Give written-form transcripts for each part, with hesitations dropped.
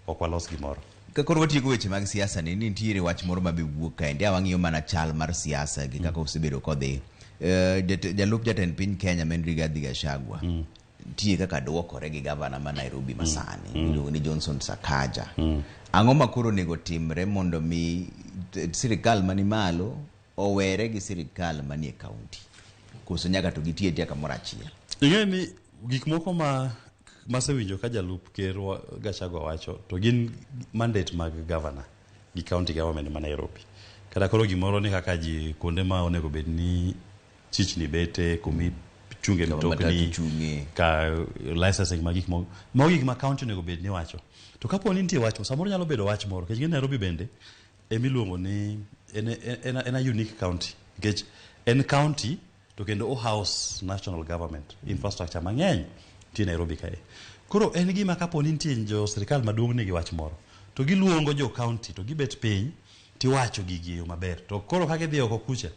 Ok walos gimoro. Ka koro watieko weche mag siasa ni nitiere wach moro ma be wuok kaendi. A wang'iyo mana chal mar siasa gi kaka osebedo kodhi. Jalup jatend piny Kenya ma en Rigathi Gachagua nitie kaka duokore gi gavana ma Nairobi masani miluongo ni Johnson Sakaja. Ang'o ma koro onego timre mondo mi sirikal mani malo owere gi sirikal manie kaunti? Koso nyaka to gitie atia kamoro achiel? Ing'e ni gik moko ma masewinjo ka jalup ker Gachagua wacho to gin mandate mag governor gi county government ma Nairobi. Kata koro gimoro ni kaka ji kuonde ma onego bed ni chichni bete, kumi chunge Kama mtokni, matatu chung'e. ka licensing mag gik moko, mago gik ma county onego bed ni wacho. To kapo ni nitie wach samoro nyalo bedo wach moro, nikech Nairobi bende emiluongo ni en a unique county, nikech en county to kendo o house national government infrastructure mang'eny nitie Nairobi kae. Koro en gima kapo ni nitie jo sirikal maduong' nigi wach moro to giluongo jo county to gibet piny tiwacho gigi e yo maber. To koro ka gidhi oko kucha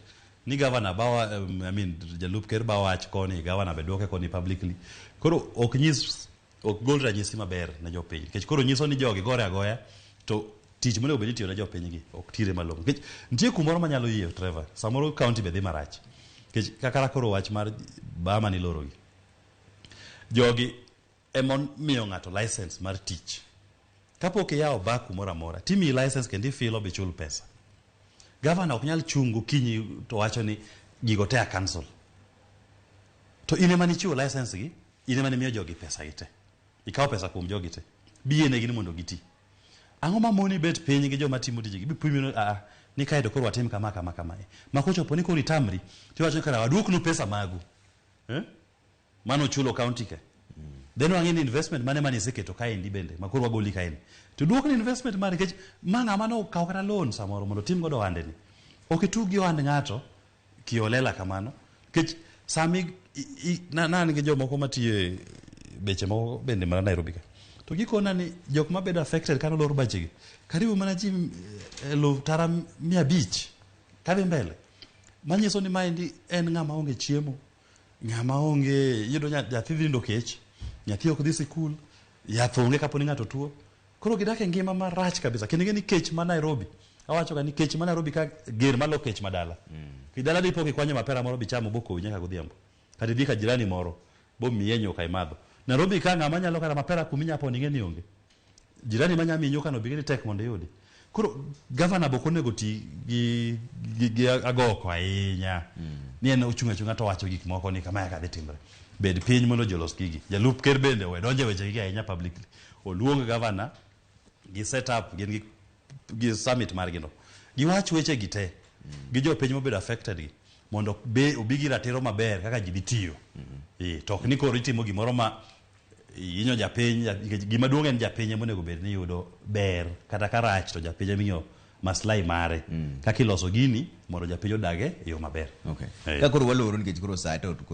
ni governor bawa, I mean, jalup ker ba wach koni, governor be duoke koni publicly, koro ok nyis, ok gol ranyisi maber ne jopiny, nikech koro nyiso ni jogi gore agoya to tich monego bed ni itiyo ne jopiny gi ok tire malong'o. Nikech nitie kumoro manyalo yie Trevor, samoro county be dhi marach, nikech kaka koro wach mar bama niloro gi jogi ema miyo ng'ato license mar tich. Kapok iyawo bar kumoro amora timiyi license kendo ifilo bichul pesa. Gavana ok nyal chung' gokinyi to wacho ni gigo te a cancel, to in ema nichiwo license gi, in ema nimiyo jogi pesa gi te, ikawo pesa kuom jogi te biyenegi ni mondo giti. Ang'o ma moni bet piny gi joma timo tijegi bipimi ni a ni kae to koro watim kama kama kama ma kochopo ni koro itamri tiwacho ni kara waduoknu pesa magu, eh? Mano chulo county ka then wang'e ni investment mane mane iseketo kaendi bende ma koro wagoli kaendi to duokni investment mari, nikech ma ng'ama nokawo kata loan samoro mondo otim godo ohande ni ok itug gi ohand ng'ato kiolela kamano. Nikech sami na an gi jomoko matiyo e beche moko bende mana Nairobi ka to gikona ni jok mabedo affected kano lor bachegi karibu mana ji 500,000 kadhi mbele, manyiso ni maendi en ng'ama onge chiemo, ng'ama onge iyudo nyathi dhi nindo kech, nyathi ok dhi sikul, yath onge kapo ni ng'ato tuo. Koro gidak e ngima marach kabisa. Kendo ing'e ni kech ma Nairobi, awacho ga ni kech ma Nairobi ka ger malo kech ma dala. Dala dipo kikwanyo mapera moro bichamo bokowi nyaka godhiambo, kata idhi ka jirani moro bomiye nyuka imadho. Nairobi ka ng'ama nyalo kata mapera kumi nyaponi ing'e ni onge jirani manya miyi nyuka no bing'e ni tek mondo iyudi. Koro gavana bok onego ti gi agoko ahinya ni en ochung' achung'a to wacho gik moko ni kama kaka dhi timre. Bed piny mondo ji olos gigi. Jalup ker bende owe donjo e weche gi ahinya publicly, oluong gavana gi set up gin gi summit margi no giwach weche gi te gi jopiny mobedo affected gi mondo be obi gi ratiro maber kaka ji dhi tiyo. To ok ni koro itimo gimoro ma hinyo japiny, nikech gima duong' en japiny ema onego bed ni yudo ber kata ka rach to japiny ema ing'iyo maslahi mare kaka iloso gini mondo japiny odage e yo maber. Ka koro waloro nikech koro saa to kod